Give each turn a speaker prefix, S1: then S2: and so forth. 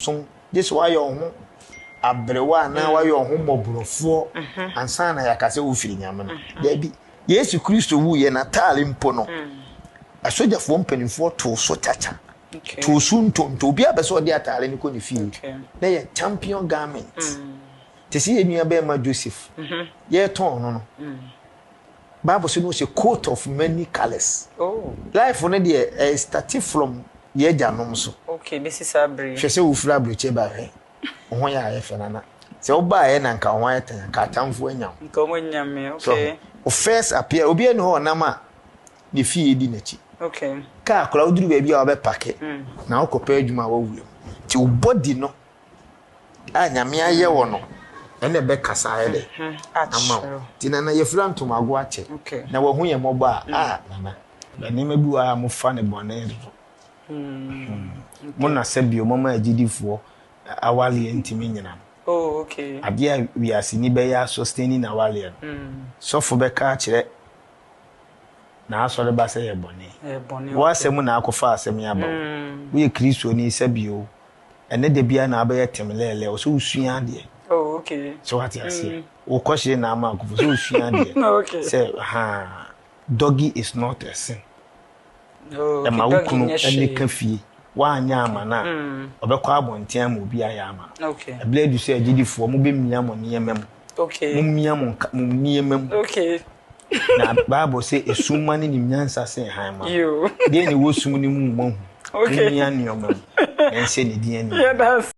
S1: Som, gye sɛ woayɛ wo ho aberewa anaa woayɛ wo ho mmɔborɔfoɔ ansa na yɛaka sɛ wofiri Nyame no. Daabi. Yesu Kristo wuiɛ, n'ataare mpo no, asogyafoɔ mpanimfoɔ too so kyakya, too so ntonto. Obiara pɛ sɛ ɔde ataare no kɔ ne fie. Na ɛyɛ champion garment. Te sɛ yɛn nua barima Joseph, yɛretɔn no no, Bible sɛ no ɔhyɛ coat of many colours.
S2: Oh.
S1: Life no deɛ ɛyɛ starte from yɛ agyanom so.
S2: Okay, bɛsi saa bere yi.
S1: Hwɛ sɛ wofiri aburokyire ba hwɛ wo ho yɛ ayɛ fɛ nana. Sɛ wobaeɛ na nka wo ho ayɛ tan a, nka atamfo anya wo.
S2: Nka wɔn anya me, okay.
S1: So wo first appear, obiara nni hɔ a ɔnam a ne fie di n'akyi.
S2: Okay.
S1: Kaa koraa woduru baabi a wobɛpake na wokɔpɛ adwuma a woawura mu. Nti wo body no a Nyame ayɛ wɔ no ɛna ɛbɛkasa ayɛ dɛ ama wo. Nti Nana yɛfira ntomago akyɛ na wahu yɛn mmɔbɔ a, ah Nana. Nneɛma bi wɔ hɔ a mofa no bɔne dodo. Mo na sɛbio moma agyidifoɔ awareɛ ntumi nyina no.
S2: Oh, okay.
S1: Adeɛ a wiaseni bɛyɛ asɔsteni n'awareɛ no, sɔfo bɛka akyerɛ n'asɔreba sɛ yɛ bɔne. Wo asɛm na akɔfa asɛm yi aba o. Woyɛ Kristoni sɛbio Ɛnɛ da biara na abɛyɛ tem lɛɛlɛɛ, ɔsɛ wosua adeɛ.
S2: Oh, okay.
S1: So wate aseɛ. Wokɔ hyere na ama akofo sɛ wosua adeɛ.
S2: Okay.
S1: Sɛ ha doggy is not a sin.
S2: Oh, okay.
S1: Ɛma wo
S2: Doggy
S1: kunu
S2: nyɛ
S1: ɛne
S2: hwee.
S1: ka fie. Woanyɛ ama no a, ɔbɛkɔ abɔnten ama obi ayɛ ama no.
S2: Okay.
S1: Ɛberɛ adu sɛ agyidifoɔ mobɛmia mo nneɛma mu.
S2: Okay.
S1: Momia mo nka mo nneɛma mu.
S2: Okay.
S1: Na Bible sɛ esum ma no nim nyansa sen hann ma no.
S2: Yo.
S1: Deɛ na ɛwɔ sum no mu moahu.
S2: Okay.
S1: Momia nneɛma mu na ɛnhyɛ ne din animuonyam.
S2: Yeah, that's.